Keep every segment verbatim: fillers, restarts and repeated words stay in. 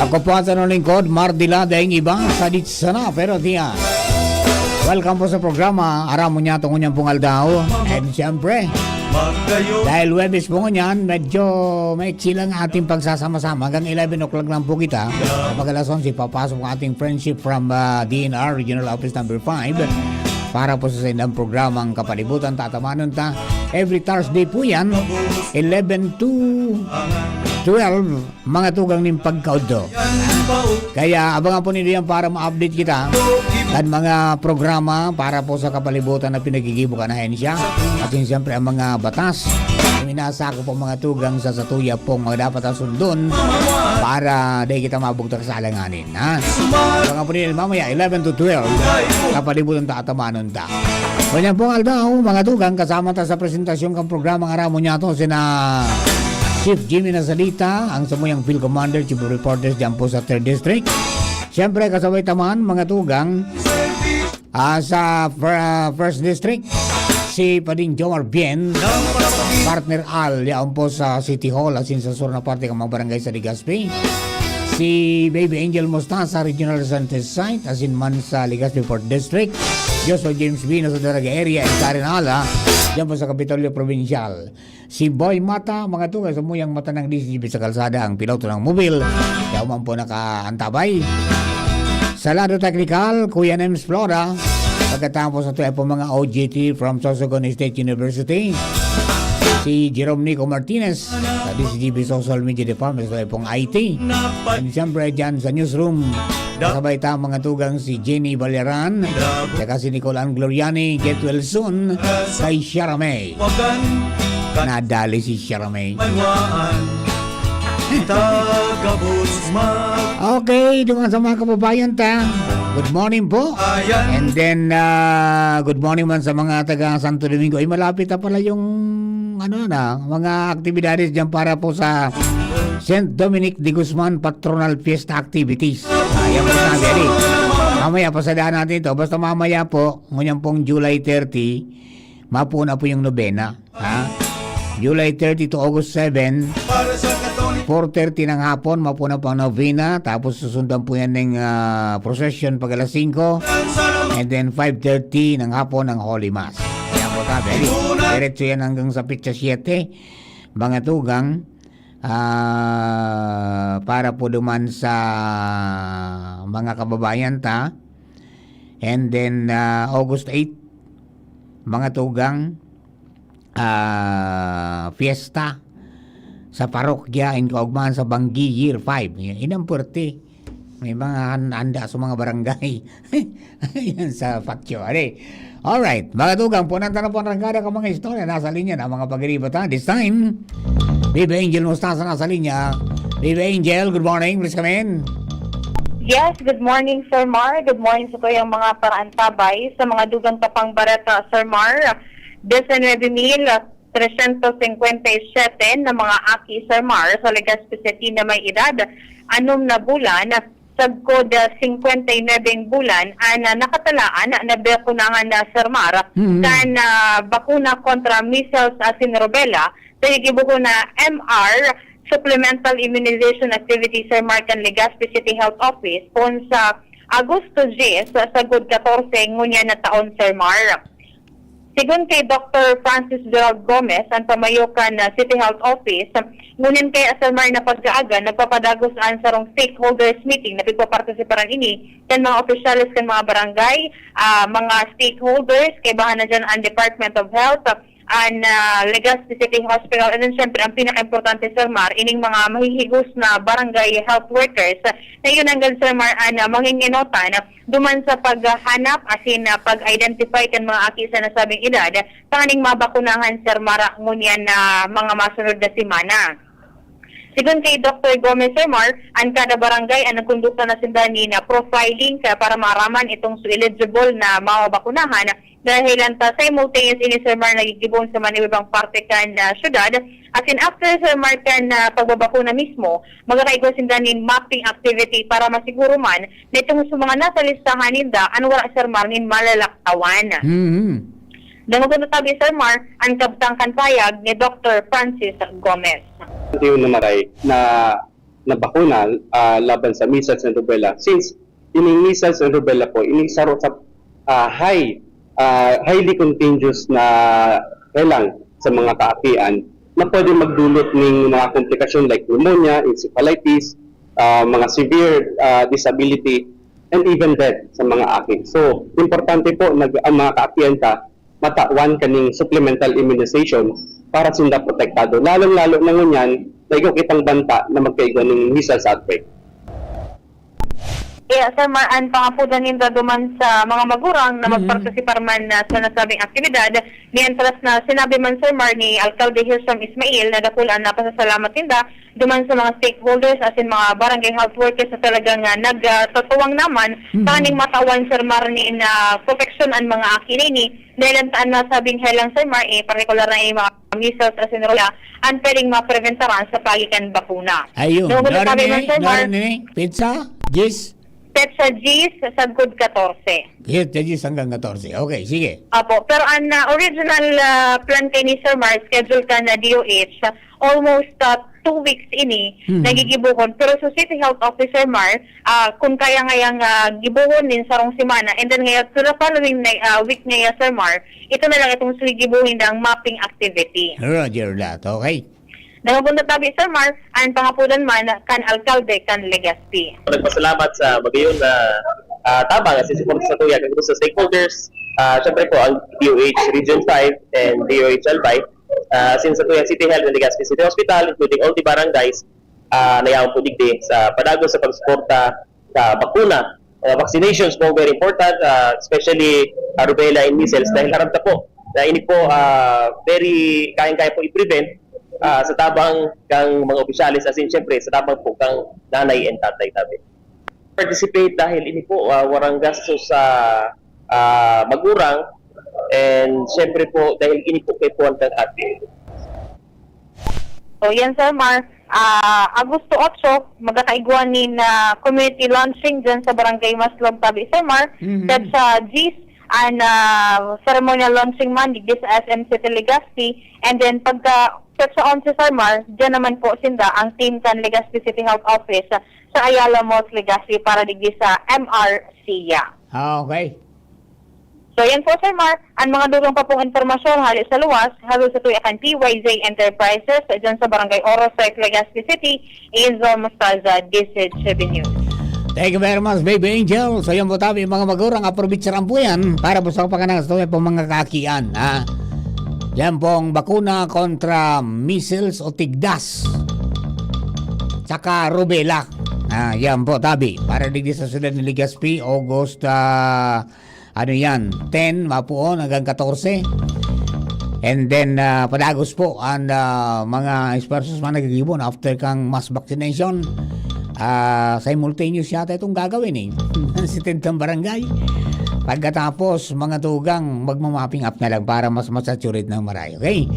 Ako po ang tanong lingkod, Mar Dila, daing iba, sadit sana, pero tiyan. Welcome po sa programa, Aram Mo Niya, Tungo Niyang Pong Aldaw. And siyempre, dahil Webes po ngunyan, medyo maiksi lang ating pagsasama-sama. Hanggang eleven o'clock lang po kita. Kapag alas onse, papasok ang ating friendship from ah, D N R Regional Office Number five para po sa saindang programang Kapalibutan Tatamanon Ta. Every Thursday po yan, eleven to twelve, mga tugang nin pagkaudto. Kaya abangan po ninyo yan para ma-update kita kan mga programa para po sa kapalibutan na pinagigibo kan ahensya. At yun, siyempre, ang mga batas na minasakop ang mga tugang sa satuya pong mga dapat na sundon para di kita mabugtak sa alanganin, ha? Abangan po ninyo mamaya, eleven to twelve, Kapalibutan Tatamanon Ta. Ngunyan pong aldaw, mga tugang, kasama ta sa presentasyon kan programang Aram Mo Niya, to sina Chief Jimmy Nasalita, ang samuyang Field Commander, Chief of Reporters dyan po sa Third District. Siyempre, kasabay ta man, mga tugang, ah, sa fir- First District, si Pading Jomar Bien, partner Al, yaon po sa City Hall, asin sa sur na parte kan mga barangay sa Legazpi. Si Baby Angel Mostaza, Regional Representative Site, asin man sa Legazpi Fourth District. Joshua James Vino sa Daraga Area, and Karen Ala, dyan po sa Kapitolyo Provincial. Si Boy Mata, mga tugang, samuyang mata ng D C G B sa kalsada, ang piloto ng mobil. Yaw man po nakaantabay. Sa lado teknikal, Kuya Nems Flora. Pagkatapos na to ay po mga O J T from Sorsogon State University. Si Jerome Nico Martinez sa D C G B Social Media Department, sa pong I T. And siyempre, dyan sa newsroom, kasabay ta mga tugang si Jenny Baleran, saka si Nicole Ann Gloriani, get well soon kay Shara May. Nadali si Shara May. Okay, duman sa mga kababayan ta. Good morning po. And then, ah, good morning man sa mga taga Santo Domingo. Ay, malapit na pala yung, ano na, mga aktibidades dyan para po sa Saint Dominic de Guzman Patronal Fiesta Activities. Ayan po sabi, ali. Mamaya, pasadaan natin ito. Basta mamaya po, ngunyan pong July thirty, mapuon na po yung nobena. Ha? July thirty to August seven, four thirty ng hapon, mapuon na po ang novena. Tapos susundan po yan ng ah, procession pag alas singko. And then five thirty ng hapon ang Holy Mass. Ayan po sabi, ali. Diretso yan hanggang sa petsa siyete. Mga tugang, ah, para po duman sa mga kababayan ta. And then, ah, August eight, mga tugang, ah, fiesta sa parokya in kaugmahan sa Banggi Year five. Inang puwerte. May mga han- handa sa mga barangay. Yan sa patio. Are. Alright. Mga tugang, punan ta na po ang rangkada kan mga istorya. Nasa linya na ang mga pag-iriba ta. This time, Baby Angel Mostaza nasa linya. Baby Angel, good morning. Please come in. Yes, good morning, Sir Mar. Good morning sa tuyang mga paraantabay sa mga dugang tapang bareta, Sir Mar. Diecinuebe mil trescientos cincuenta y siete na mga aki, Sir Mar, sa Legazpi City na may edad anom na bulan, sagkod ah, cincuenta y nueve bulan, an ah, nakatalaan na bakunahan na, Sir Mar, Mhm. kan ah, bakuna kontra measles asin rubella, sa gigibo ko na M R, Supplemental Immunization Activity, Sir Mar, kan Legazpi City Health Office, poon sa Agosto diyes, sa sagkod katorse ngunyan na taon, Sir Mar. Sigon kay Doktor Francis Gerald Gomez, an pamayo kan ah, City Health Office, ngunyan kaya, Sir Mar, na pagkaaga, nagpapadagos an sarong stakeholders meeting na pigpapartisiparan ini kan mga opisyales kan mga barangay, ah, mga stakeholders, kaibahan na dyan an Department of Health, an ah, Legazpi City Hospital, and then, syempre, ang pinaka-importante, Sir Mar, ining mga mahihigos na barangay health workers, na iyo nanggad, Sir Mar, an ah, mangingenotan duman sa paghanap asin ah, pag-identify kan mga aki sa nasabing edad, tanganing mabakunahan, Sir Mar, ngunyan na mga masunod na semana. Sigon kay Doktor Gomez, Sir Mar, an kada barangay an nagkondukta na sinda nin profiling kaya para maaraman itong su eligible na mabakunahan, dahil an ta simultaneous ini, Sir Mar, nagigibohon sa manibang parte kan ah, syudad. Asin after, Sir Mar, kan ah, pagbabakuna mismo, magkakaigwa sinda nin mapping activity para masiguro man na itong sa mga nasa listahan ninda an wala, Sir Mar, nin malalaktawan. Mhm. Dangogon na tabi, Sir Mar, an kabtang kan pahayag ni Doktor Francis Gomez. Yung namatay na na bakuna, ah, laban sa measles and rubella. Since ining measles and rubella po, ini saro sa, ah, high, ah, highly contagious na helang sa mga kaakian na pwede magdulot ning mga komplikasyon like pneumonia, encephalitis, ah, mga severe, ah, disability, and even death sa mga aki. So, importante po na ang mga kaakian ta matawan kaning supplemental immunization para sinda protektado. Lalong-lalo na ngunyan na igwa kitang banta na magkaigwa ning measles outbreak. Kaya, Sir Mar, an pangapodan ninda duman sa mga magurang na magpartisipar man na sa nasabing aktibidad, mientras na sinabi man, Sir Mar, ni Alkalde Hirsham Ismail na dakul an napasasalamat ninda duman sa mga stakeholders asin mga barangay health workers na talagang, ah, nagtatuwang naman kaning matawan, Sir Mar, ni na proteksyon an mga aki na ini, dahil an taan nasabing helang, Sir Mar, eh, partikular na yung mga measles asin rubella, an pwedeng mapreventaran sa paagi kan bakuna. Ayun. Noong Narinig, nasabi man, Sir Mar, narinig, pizza, Jis, petsa diyes sagkod katorse. Yes, Jis hanggang katorse. Okay, sige. Opo, pero an, ah, original, ah, plan kay ni Sir Mar, schedule kan, ah, D O H, almost, ah, two weeks ini, Hmm. nagigibuhon. Pero sa City Health Office, Sir Mar, ah, kung kaya ngayang, ah, gibuhon nin sarong semana, and then ngaya, to the following na, ah, week ngaya, Sir Mar, ito na lang itong sige gibuhin ang mapping activity. Roger that. Okay. Dangog ta tabi, Sir Mar, an pangapodan man kan alkalde kan Legazpi. Nagpasalamat sa magayon na, ah, tabang at suporta sa tuya, kag sa stakeholders. Ah, syempre po, ang D O H Region five and D O H Albay, ah, since sa tuya, City Health and Legazpi City Hospital, including all the barangays, ah, nayaon po digdi sa padagos sa pagsuporta sa bakuna. Mga vaccinations po, very important, ah, especially, ah, rubella and measles, dahil aram ta po na ini po, ah, very kayang-kaya po i-prevent, ah, sa tabang kang mga opisyales, asin syempre sa tabang po kang nanay and tatay tabi. Participate dahil ini po, ah, warang gasto sa, ah, magurang, and syempre po dahil ini po kaipuhan kang ate. So, yan, Sir Mar. Ah, Agosto otso, magkakaigwa nin, ah, community launching dyan sa Barangay Maslog, tabi, Sir Mar. Mhm. Petsa diyes, an, ah, ceremonial launching man, digdi sa S M City Legazpi. And then, pagka petsa onse, Sir Mar, dyan naman po sinda, ang team kan Legazpi City Health Office, ah, sa Ayala Malls, Legazpi, para digdi sa M R C I A. Ah, okay. So, yan po, Sir Mar. Ang mga dugang pa pong impormasyon hali sa luwas, halo sa tuya kan P Y Z Enterprises, dyan sa Barangay Oro, Sec, Legazpi City, Angel Mostaza, D Z T V News. Thank you very much, Baby Angel. So, yan po tabi, mga magurang, aprovechar po yan para po sa pagkanang sa tuya po mga kakian, ha? Yan pong bakuna kontra measles o tigdas. Tsaka rubella. Ah, yan po, tabi. Para digdi sa siyudad ni Legazpi, August, ah, ano yan, ten, mapuon hanggang katorse. And then, ah, padagos po ang, ah, mga esfuerzos man nagigibon after kang mass vaccination. Ah, simultaneous yata itong gagawin eh. Ang sitentang barangay. Pagkatapos, mga tugang, magmamapping up na lang para mas masaturate ng maray. Okay?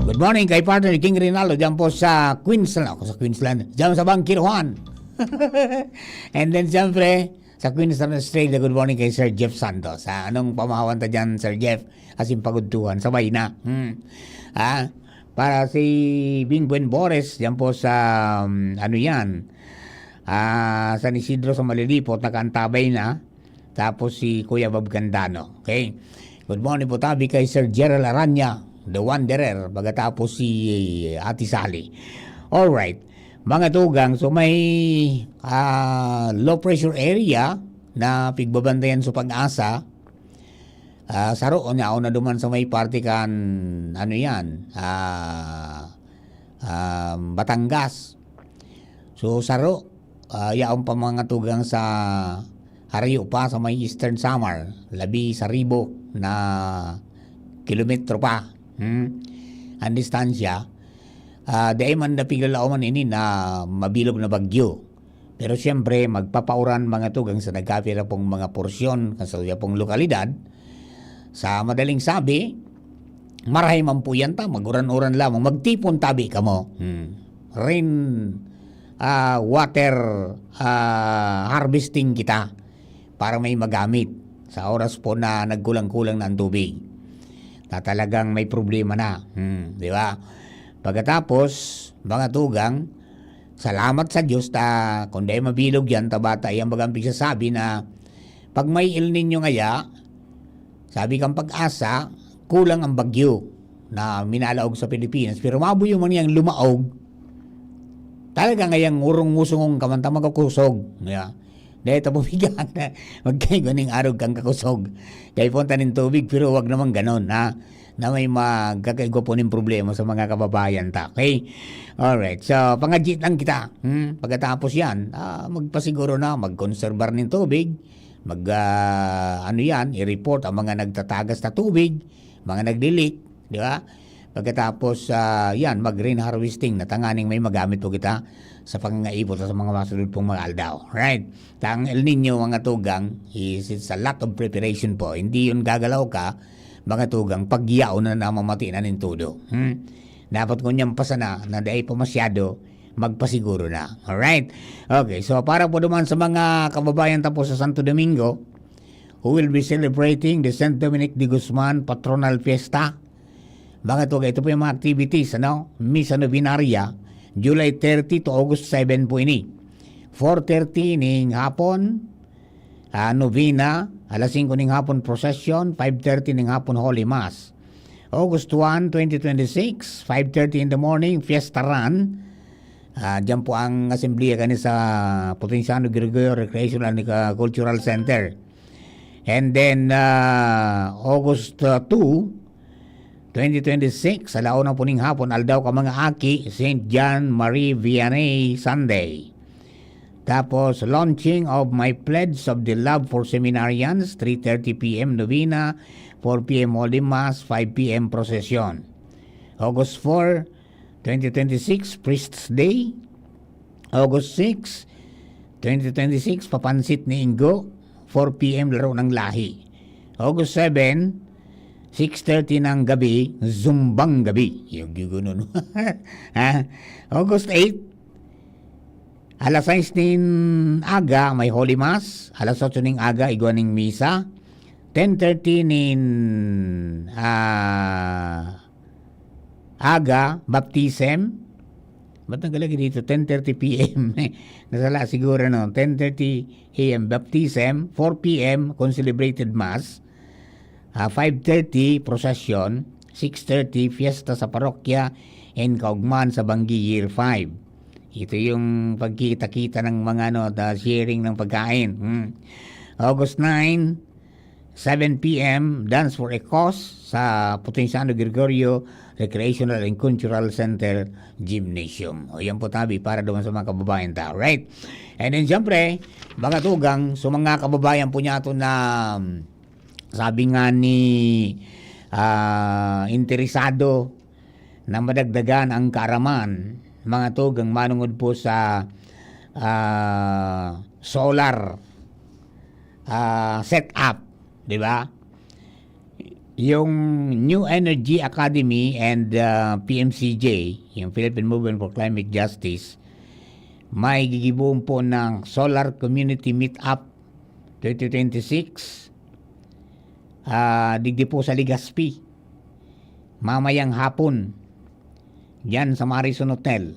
Good morning kay partner King Rinaldo dyan po sa Queensland. Ako sa Queensland. Dyan sa Bangkiruhan. And then, siyempre, sa Queensland, Australia, good morning kay Sir Jeff Santos. Ah, anong pamahawan ta dyan, Sir Jeff? As in, pagudtuhan, sabay na. Hmm. Ah, para si Bing Buen Bores, dyan po sa, um, ano yan, ah, San Isidro sa Malilipot, nakaantabay na. Tapos si Kuya Bob Candano. Okay? Good morning po tabi kay Sir Gerald Aranya, The Wanderer, pagkatapos si Ate Sally. Alright. Mga tugang, so may, ah, low pressure area na pigbabantayan sa pag-asa. Ah, saro, o niya, na duman sa may parte kan, ano yan, ah, ah, Batangas. So, saro, ah, yaon pa mga tugang sa harayo pa sa may Eastern Samar, labi sa ribo na kilometro pa. Hmm? Ang distansya, ah, dai man na piglalaoman ini na mabilog na bagyo. Pero siyempre, magpapauran mga tugang sa nagkapira pong mga porsyon kan sa pong lokalidad. Sa madaling sabi, marahay man po yan ta, maguran-uran lamang, magtipon tabi kamo. Hmm. Rain, ah, water, ah, harvesting kita para may magamit sa oras po na nagkulang-kulang na ang tubig. Na talagang may problema na. Hmm, di ba? Pagkatapos, mga tugang, Salamat sa Diyos ta kung dai mabilog yan, ta bata yan bagang pigsasabi na pag may El Niño ngaya, sabi kang Pag-asa, kulang ang bagyo na minalaog sa Pilipinas. Pero mabuyo man yang lumaog, talaga ngayang urong-usong ka man ta magkakusog. Yeah. Dahil ta bumigan na magkaigo ning arog kang kakusog. Kay punta nin tubig, pero wag naman ganon, ha? Na may magkakaigwa po ning problema sa mga kababayan ta. Okay? Alright. So, pangadjit lang kita. Hmm? Pagkatapos yan, ah, magpasiguro na, magkonserbar nin tubig, mag, ah, ano yan, i-report ang mga nagtatagas na tubig, mga nagli-leak, di ba? Pagkatapos, ah, yan, mag-rain harvesting na tanganing may magamit po kita sa pangangaipon sa mga masunod pong mga aldaw. Right? Ta ang El Niño, mga tugang, is it's a lot of preparation po. Hindi yun gagalaw ka, mga tugang, pag yaon na namamati na nin todo. Hmm? Dapat ngunyan pa sana, na dai pa masyado, magpasiguro na. Alright? Okay, so para po naman sa mga kababayan ta po sa Santo Domingo, who will be celebrating the Saint Dominic de Guzman Patronal Fiesta, mga tugang, ito po yung mga activities, ano? Misa Novenaria, July thirty to August seven po ini. Four thirty ning hapon, ah, novena, alas singko ning hapon, procession, five thirty ning hapon, Holy Mass. August one, twenty twenty-six, five thirty in the morning, Fiesta Run. Ah, diyan po ang asembleya kani sa Potenciano Gregorio Recreational and, ah, Cultural Center. And then, ah, August, ah, two, twenty twenty-six, alauna po ning hapon, Aldaw ka mga Aki, Saint John Marie Vianney Sunday. Tapos, launching of My Pledge of the Love for Seminarians, three thirty P M novena, four P M Holy Mass, five P M procession. August four, twenty twenty-six, Priest's Day. August six, twenty twenty-six, Papansit ni Ingo, four P M Laro ng Lahi. August seven, six thirty ng gabi, Zumbang Gabi. Yung gigunun. Ha? August eight, alas sais nin aga, may Holy Mass. Alas otso ning aga, igwa ning misa. Ten thirty nin, ah, aga, baptism. Ba't nagalagay dito? Ten thirty P M. Nasala siguro, no? Ten thirty A M, baptism. Four P M, concelebrated Mass. Ah, five thirty, procession. Six thirty, fiesta sa parokya. And kaugman sa Banggi Year five. Ito yung pagkita-kita ng mga, ano, the sharing ng pagkain. Hmm. August nine, seven P M, Dance for a Cause sa Potenciano Gregorio Recreational and Cultural Center Gymnasium. O, yan po, tabi, para naman sa mga kababayan ta. Right? And then, siyempre, mga tugang, sa mga kababayan po niya ito na, um, sabi nga ni, ah, interesado na madagdagan ang kaaraman, mga tugang, manungod po sa, ah, solar, ah, setup, di ba? Yung New Energy Academy and, ah, P M C J, yung Philippine Movement for Climate Justice, may gigibohon po ng Solar Community Meetup twenty twenty-six, ah, digdi po sa Legazpi, mamayang hapon, diyan sa Marison Hotel.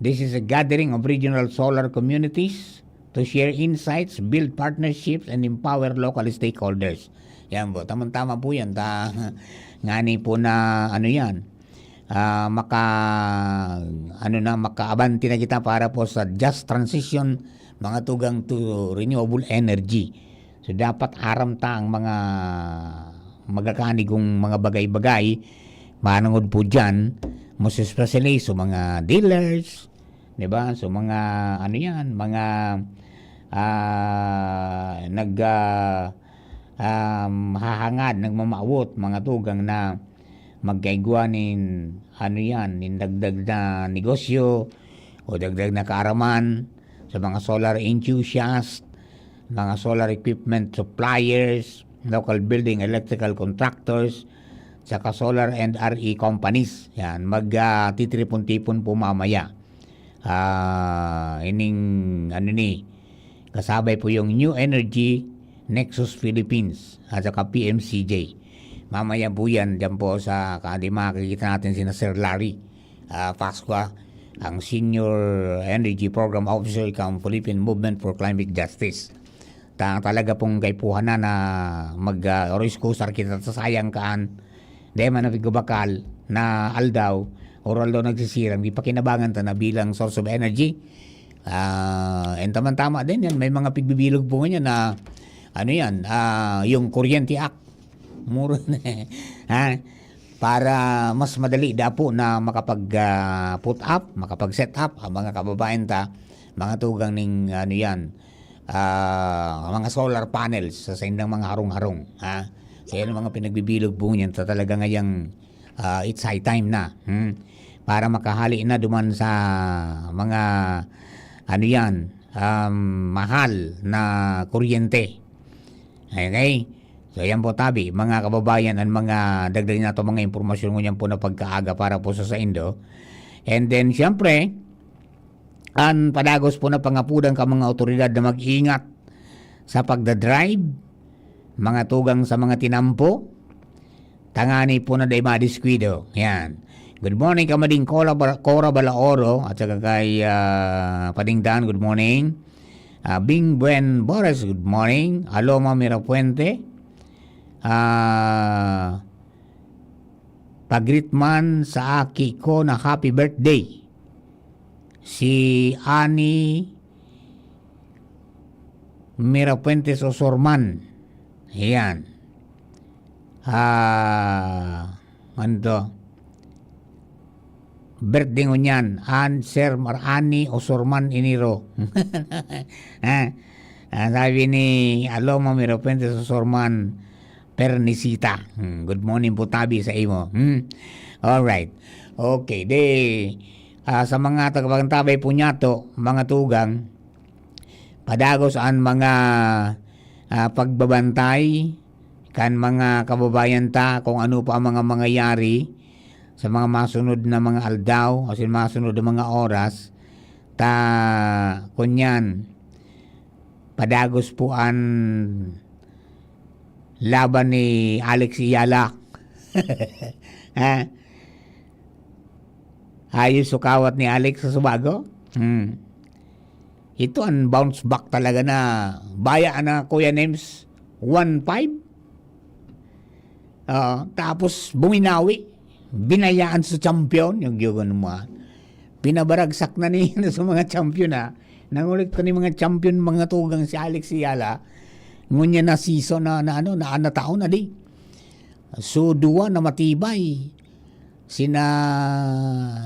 This is a gathering of regional solar communities to share insights, build partnerships, and empower local stakeholders. Yan po, tamang-tama po yan. Ta, ngani po na, ano yan, ah, maka, ano na, makaabante na kita para po sa just transition, mga tugang, to renewable energy. So, dapat aram ta ang mga magakanig kong mga bagay-bagay, manungod po diyan, most especially sa mga dealers, di ba? So, mga, ano yan, mga, ah, nag, ah, um, hahangad, nagmamawot, mga tugang na magkaigwa nin, ano yan, nin dagdag na negosyo o dagdag na kaaraman sa mga solar enthusiast, mga solar equipment suppliers, local building electrical contractors, saka solar and R E companies. Yan, mag, ah, titripon-tipon po mamaya. Ah, ining, ano ni, kasabay po yung New Energy Nexus Philippines at saka P M C J. Mamaya po yan, dyan po sa, kadi makikita natin sina Sir Larry, ah, Pascua. ang Senior Energy Program Officer kan Philippine Movement for Climate Justice. Ta-, talaga pong kaipuhan na, na mag, ah, rescue kita ta sayang kaan. Dai man na pigkabakal na aldaw, or aldaw nagsisirang, di pakinabangan ta na bilang source of energy. Ah, and tamang-tama din yan, may mga pigbibilog po ngayon na, ano yan, ah, yung Kuryente Act. Mura na, ha? Para mas madali dapo na makapag, ah, put up, makapag-set up ang mga kababayan ta, mga tugang ning, ano yan, ah, mga solar panels sa saindang mga harong-harong, ha? Kaya yung mga pinagbibilog po niyan, ta-, talaga ngayang, ah, it's high time na, hmm? Para makahali na duman sa mga, ano yan, um, mahal na kuryente. Okay? So, yan po, tabi, mga kababayan, ang mga dagdag na to, mga impormasyon ngunyan po na pagkaaga para po sa saindo. And then, siyempre, ang padagos po na pangapudan ka mga otoridad na mag-ingat sa pagdadrive, mga tugang sa mga tinampo, tangani po na dai madiskwido. Yan. Good morning, Kamading Cora, Cora Balaoro, at saka kay, ah, Pading Dan, good morning. Ah, Bing Buen Bores, good morning. Aloma Mirafuente. Ah, pagreet man sa aki ko na happy birthday. Si Ani Mirafuentes Osorman. Ayan. Ah, ano to? Birthday ngunyan, an Sir Mar-, Ani Osorman Iniro. Ah, ah, sabi ni Aloma Mirafuentes Osorman Pernisita. Hmm, good morning po, tabi, sa imo. Hmm? Alright. Okay, di, ah, sa mga tagapagtabay po niyato, mga tugang, padagos an mga, ah, pagbabantay kan mga kababayan ta kung ano pa ang mga mangyayari sa mga masunod na mga aldaw o sa masunod na mga oras. Ta, kunyan, padagos po an laban ni Alex Eala. Ha? Ayos so kawat ni Alex sa Subago. Hmm. Ito ang bounce back talaga na baya na, Kuya Nems, one five. Oo, tapos buminawi. Binayaan sa champion, yung giyogon mo, ah. Pinabaragsak na niya sa mga champion, ah. Nangulit ko ni mga champion, mga tugang si Alex Eala. Ngunyan na season na, na ano, na, na taon na di. So, duwa na matibay. Sina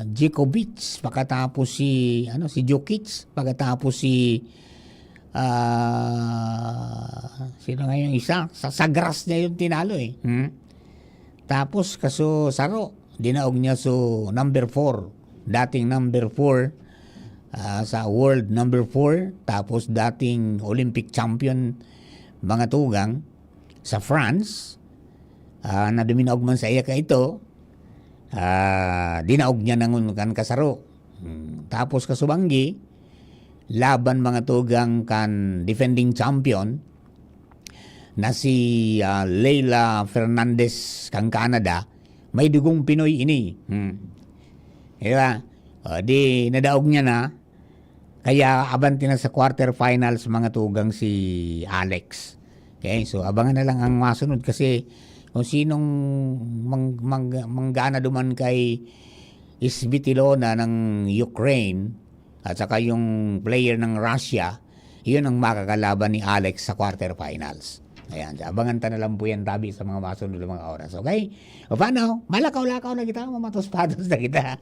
Djokovic, pagkatapos si, ano, si Jokic, pagkatapos si, ah, sino nga yung isa? Sa Sagras niya yung tinalo, eh. Hmm? Tapos, kaso saro, dinaog niya so number four. Dating number four, ah, sa world number four. Tapos, dating Olympic champion, mga tugang, sa France, ah, na duminaog man sa iya ka ito, ah, dinaog niya nangun kan kasaro. Hmm, tapos kasubanggi, laban mga tugang kan defending champion na si, ah, Leila Fernandez kan Canada, may dugong Pinoy ini. Hmm. Di ba? O, di nadaog niya na, kaya abante na sa quarterfinals mga tugang si Alex. Okay, so abangan na lang ang masunod kasi kung sinong mang-, mang-, manggana duman kay Svitolina ng Ukraine at saka yung player ng Russia, yun ang makakalaban ni Alex sa quarterfinals. Ayan, so abangan ta na lang po yan, tabi, sa mga masunod na mga oras, okay? O paano? Malakaw-lakaw na kita, mamatos-patos na kita.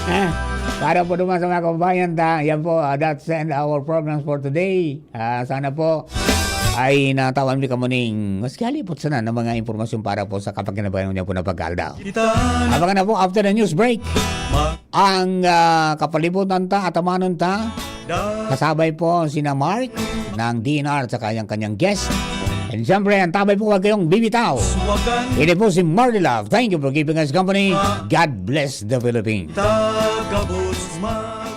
Ah, para po naman sa mga kababayan ta, yan po, ah, that's end our programs for today. Ah, sana po ay natawan mi kamo ning maski halipot sana ng mga impormasyon para po sa kapagkinabangan niya po na pagkaldaw. Abangan na po after the news break. Ang, ah, kapalibutan ta, atamanon ta, kasabay po sina Mark ng D N R at saka yung kanyang guest. And siyempre, ang tabay po, huwag kayong bibitaw. Ini po si Marley Love. Thank you for keeping us company. God bless the Philippines. Tagabos man.